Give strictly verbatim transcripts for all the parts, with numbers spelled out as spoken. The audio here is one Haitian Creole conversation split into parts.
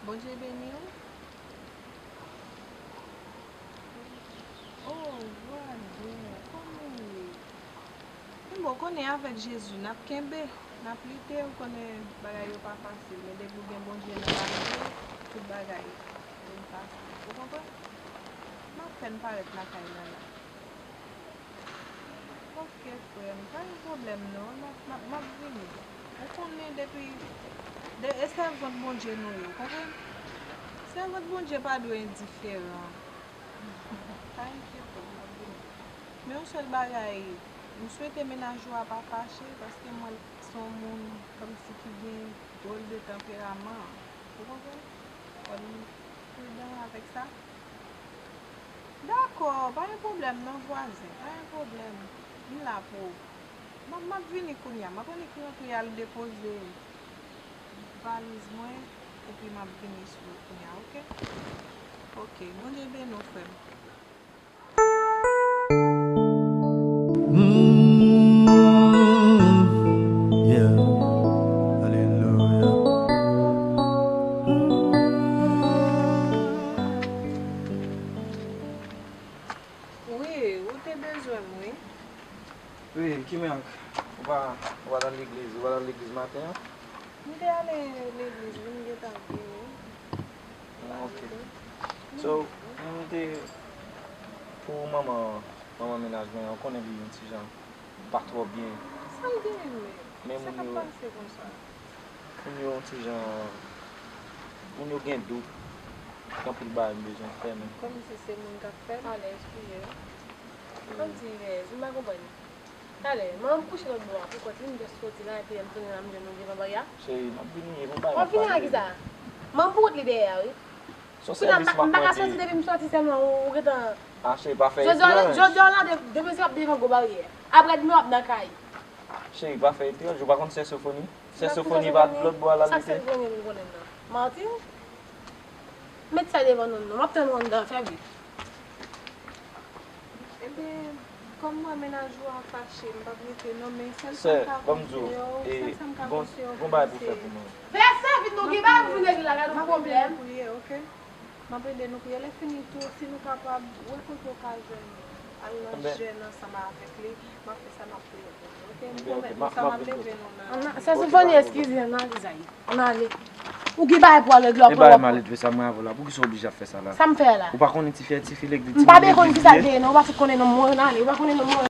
Bondye beni w. Oh, vwazin, kòman w ye? Men bon, w konnen avèk Jezi, n ap kenbe, n ap lite, w konnen bagay yo pa fasil, men depi w gen Bondye nan lavi w, tout bagay vin fasil. Ou konprann? M ap fè n parèt lakay la la. Ok, frè m, pa gen pwoblèm non, m ap, m ap, m ap vini. Ou konnen depi, de, e sèvant Bondye nou ye, w konprann? Sèvant Bondye pa dwe endiferan. Pa enkyete w, m ap vini. Men yon sèl bagay, m swete mennaj ou a pa fache, paske m wè l se yon moun kòmsi ki gen dwòl de tanperaman. Ou konprann? Fò n pridan avèk sa. Dakò, pa gen pwoblèm non, vwazen, pa gen pwoblèm. M la pou ou. M ap, m ap vini kounye a. M ap annik rantre al depoze valiz mwen, epi m ap vini sou ou kounye a, oke? Oke, Bondye beni w, frè m. Mm, yeah. Alelouya. Wi, ou te bezwen m, wi. Wi, Kimek, ou pa, ou pa t al legliz, ou pa t al legliz maten an? M te ale legliz, wi, m gentan vini. Ah, ok. So, m te, pou manman, manman mennaj mwen an, ou konnen li yon ti jan pa twò byen. Sa l genyen menm? Men sa k ap pase konsa? Moun yo yon ti jan, moun yo gen dout. Gen anpil bagay m bezwen fè, men. Kòmsi se moun k ap fè l? Talè, eskize. Kòmsi, yes, m pa konprann. Talè, manman m kouche lòt bò a pou kont li, m just soti la, epi lè m tounen la, m jwenn nou devan bari a. Cheri, m ap vini, e pou bagay. W ap vini a kisa? Manman m pou kont li dèyè a, wi. Se yon sèvis m ap mande. Kounye a m pa ka soti depi m soti sèlman, ou, ou gentan. Ah, cheri, pa fè etranj. Jodi a, jodi a w la, de, demen se w ap devan gwo baryè. Apre demen w ap nan kay. Cheri, pa fè etranj, ou pa konn sè Sofoni? Sè Sofoni pa lòt bò a l al rete? Sa Sofoni m konnen nan? Martin? Met sa devan nou non, m ap tann ou anndan, fè vit. Ebyen, kòm mwen mennaj ou a fache, m p ap rete non, men sèl sa m ka konseye w, sèl sa m ka konseye w fè, se... Vèsè vit nou gen bagay pou vin regle la, gade yon pwoblèm. M ap ede nou priye, oke? M ap ede nou priye. Lè fini tou, si nou kapab, wè kote w ka jwenn al nan jèn ansanm avèk li, m ap fè sa, m ap priye pou nou, oke? M pwomèt nou sa, m ap leve nou nan... Sè Sofoni, eskize, ann ale, Zayi. Ann ale. Ou gen bagay pou al regle, w ap pran w ap... E bagay maledve sa mwen avè w la, poukisa w oblije ap fè sa la? Sa m fè la? Ou pa konnen tifi a, tifi lèg li, ti moun lèg li ye? M pa byen konn kisa l te ye non, ou pa fout konnen non, mwen ann ale, ou pa konnen non, mwen.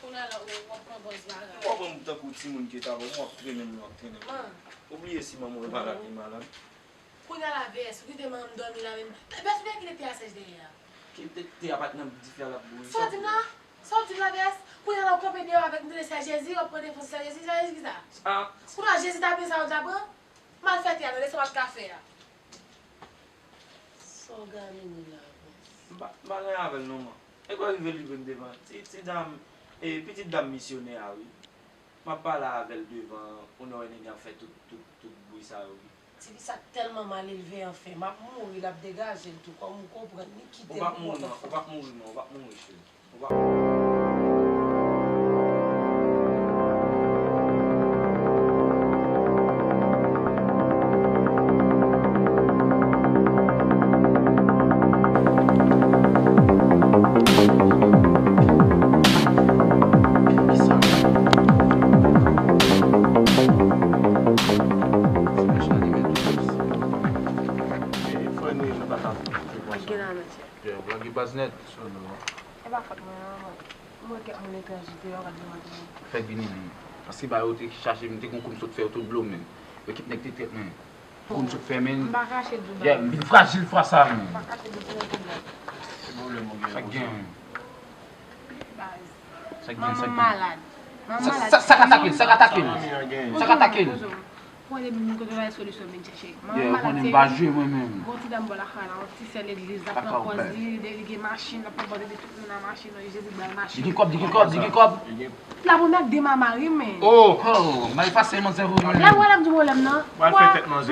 Kounye a la, ou, w ap pran pòz bagay. Ou pa pran m tankou timoun ke t avè w, w ap trennen m, w ap trennen m. Man. Ou bliye si manman w malad, li malad. Kounye a la, V S, ou kite manman m dòmi la menm. V S, ou gen kite te a sèch dèyè a. Ki te, te a pa t nan dife a l ap bouyi. Sa w di m la? Sa w di m la, V S? Kounye a la, ou kanpe deyò avèk m, tande sè Jezi, w ap pran defans sè Jezi, sè Jezi kisa? Kounye a, Jezi ta pran sa w ta pran? Malfètè a, tande sa w ap ka fè a. Sa w gamine la, V S? M pa, m pa gen avè l non, man. E kwa rive li vin devan ti, ti dam, e pitit dam misyonè a, wi. M ap pale avè l devan, ou wè nèg la ap fè tout, tout, tout bri sa yo, wi. Tifi sa tèlman malelve, anfen, m ap mouri, l ap degaje l tou, kòm ou konprann, li kite l pou kont anfen. Ou p ap mouri non, ou p ap mouri, cheri. Ou p ap Frè nou ye, nou pa ka. Mwen gen la, mesye. Yeah, w lage baz nèt. E pa fòt mwen non, mwen. Mwen wè kèk moun etranje deyò k ap deranj mwen. Fèk vini li. Paske ba yo te chache m, te gon kou m sot fè yo tout blo men. Yo kit nèg te trèt mwen. Kou m sot fè men. M pa kache dou ba. Yeah, m vin frajil fwa sa men. M pa kache dou pou yon pwoblèm. Ki pwoblèm ou gen? Sa k gen? Baz. Sa k gen, sa k gen? Manman m malad. Manman m malad. Sa, sa, sa k atake l, sa k atake l. Sa k atake l. Ou wè depi moun kote w ale solisyon vin chèche. Manman m malad serye. Gon ti dam bò lakay la, yon ti sè legliz, l ap pran pòz li, li gen machin, l ap pran pòz li, tout moun nan machin, Jezi bay machin. Li gen kòb, li gen kòb, li gen kòb. La pou nèg de mama wi men. Oh, oh, may pase manzè pou mwen. La wè l ap di pwoblèm nan. M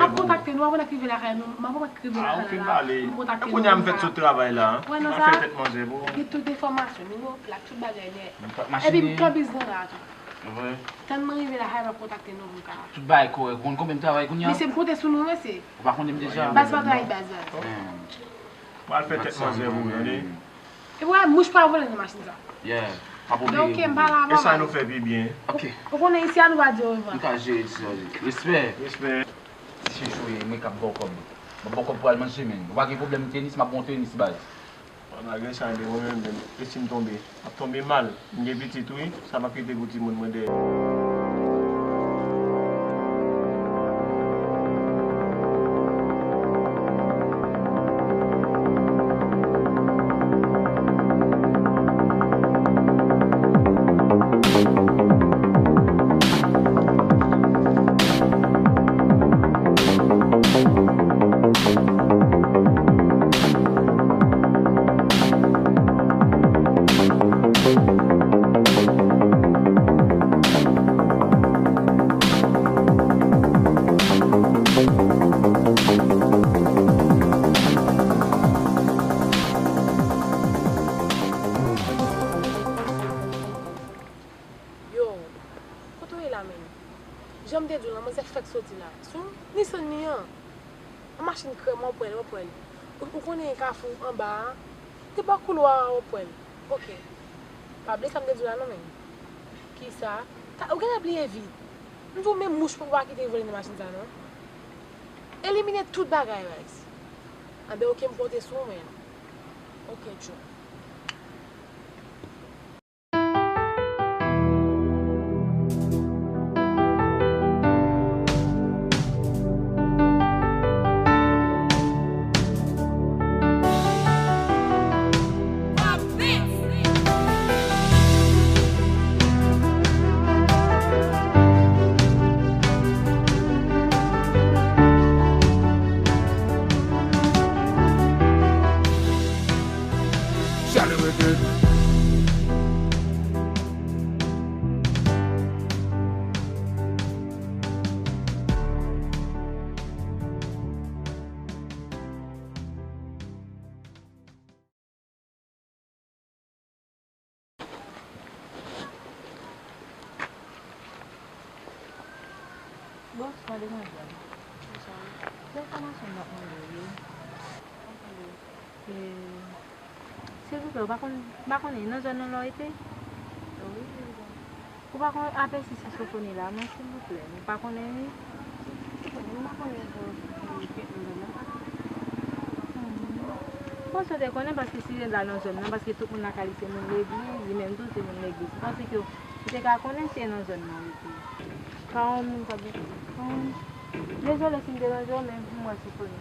ap kontakte nou, apre n ap rive lakay nou, m ap rive lakay la, m kontakte nou. Kounye a m fèk sot travay la. Wè nan sa, gen tout enfòmasyon nou yo, plak, tout bagay nèt. Epi m kanbiz nan la tou. Vre. Tann mwen rive la, Haï p ap kontakte nou pou m ka. Tout bagay kòrèk. Ou konn konbyen m travay kounye a? Mesye, m konte sou nou, mesye. Ou pa konnen m deja? Baz pa trayi baz la. Pral fè tèt manzè pou ou, tande? E pou wè, mouch pa vole nan machin sa. Yeah. M ap obliye. Ok, m pa la, e sa nou fè pi byen. Ok. Ou konnen isi a nou pa di orevwa. Nou ka jere isi a. Respè. Respè. Ti chouchou, e mwen k ap ba w kòb. M ap ba w kòb pou al manje, men. Ou pa gen pwoblèm tenis, m ap ba w tenis, baz. Malgre sa, men mwen menm, menm, e si m tonbe? M ap tonbe mal. M gen pitit, wi. Sa p ap kite pou timoun mwen dèyè. Yo, kote w ye la menm? Jan m te di w lan, manzè fèk soti la. Sou Nissan li an. Yon machin krèm, w ap wè l, w ap wè l. Ou, ou konnen kafou anba a? Te bò koulwa a, w ap wè l. Ok. Pa bliye sa m te di w la non, menm. Kisa? Ou genlè bliye vit. M di w, menm mouch pa kite vole nan machin sa non. Elimine tout bagay, baz. Anben, ok, m konte sou ou, menm. Ok, tchou. Charlie Record. Bonswa, demwazèl. Bonswa. Se enfòmasyon m t ap mande w ye. E, silvouplè, ou pa konn, m pa konnen, nan zòn nan la w rete? Wi, wi, wi. Ou pa konn apèsi si Sofoni la, non, silvouplè? Ou pa konnen li? Sofoni, m pa konnen si li rete nan zòn nan. Hmm. Bon, si w te konnen, paske si l la nan zòn nan, paske tout moun lakay li se moun legliz, li menm tou se moun legliz. M panse ke ou te ka konnen si e nan zòn nan ou rete. Pawòl, m pa gen. Hmm. Dezole si m deranje w, men m wè Sofoni.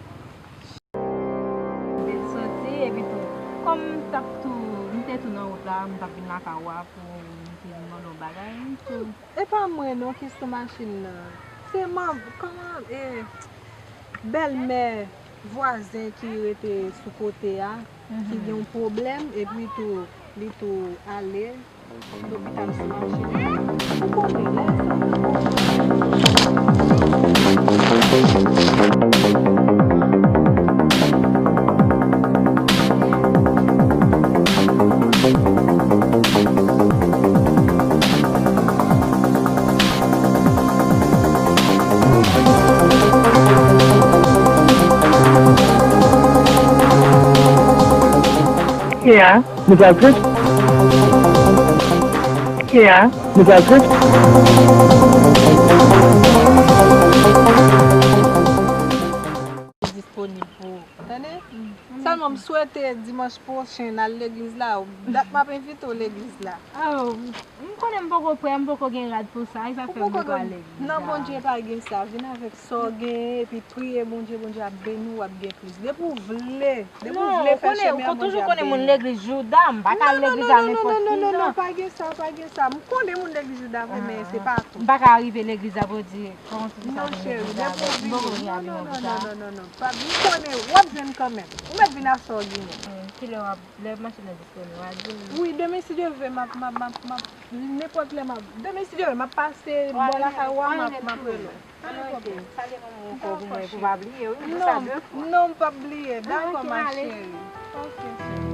M te soti, epi tou, kòm m t ap tou, m te tou nan wout la, m t ap vin lakay ou a pou m te vin mande w bagay, m tou. E pa mwen non ki sou machin nan. Se manm, kòman, e, bèlmè vwazen ki rete sou kote a, ki gen yon pwoblèm, epi tou, li tou ale. Lopital sou machin. Ou konnen, lè sa. Yeah. Nou pral pran. Kè a, nou pral pran. Disponib pou ou. Tande? Sèlman m swete dimanch pwochen n al legliz la. Dat m ap envite w legliz la. Oh, m konnen m poko prè, m poko gen rad pou sa. E sa fè m poko al legliz la. Nan Bondye pa gen sa. Vin avèk sa w genyen, epi priye Bondye, Bondye ap beni w, w ap gen plis. Depi w vle, depi w vle fè chemen an, Bondye ap beni w. Non, ou konnen, ou toujou konnen moun legliz Jouda, m pa ka al legliz a nenpòt ki jan. Non, non, non, non, non, pa gen sa, pa gen sa. M konnen moun legliz Jouda vre, men se pa tou. M pa ka rive legliz la pou di, kòman ti fi sa vin legliz la vre? M poko gen aviwon pou sa. Non, non, non, non, non, non, non, non, non, pa, m konnen, w ap jwenn kanmenm. Ou mèt vin a sa w genyen. Hmm, kilè w ap, lè machin nan disponib, w a di m. Wi, demen si Dye vle, m ap, m ap, m ap, m ap, nenpòt lè m ap, demen si Dye vle, m ap pase bò lakay ou a, m ap, m ap rele w. Pa gen pwoblèm. Salye manman w ankò pou mwen, pou pa bliye, wi, pou sa de fwa. Non, non, m p ap bliye. Dakò, ma chérie. Ok, cheri.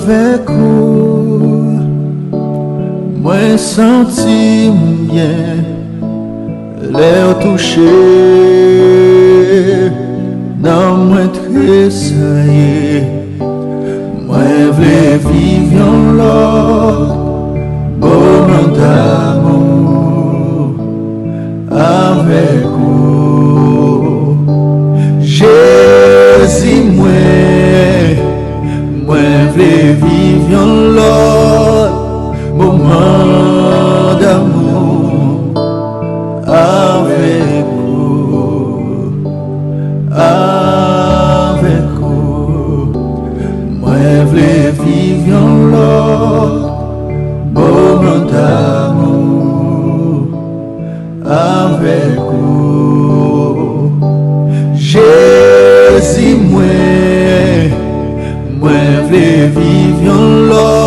Avèk ou, mwen santi m byen. Lè w touche nanm mwen tresayi. Mwen vle viv yon lòt moman damou avèk ou. Jezi mwen, mwen vle viv yon lòt moman damou avèk ou, avèk ou. Mwen vle viv yon lòt moman damou avèk ou. Jezi mwen, mwen vle viv yon lòt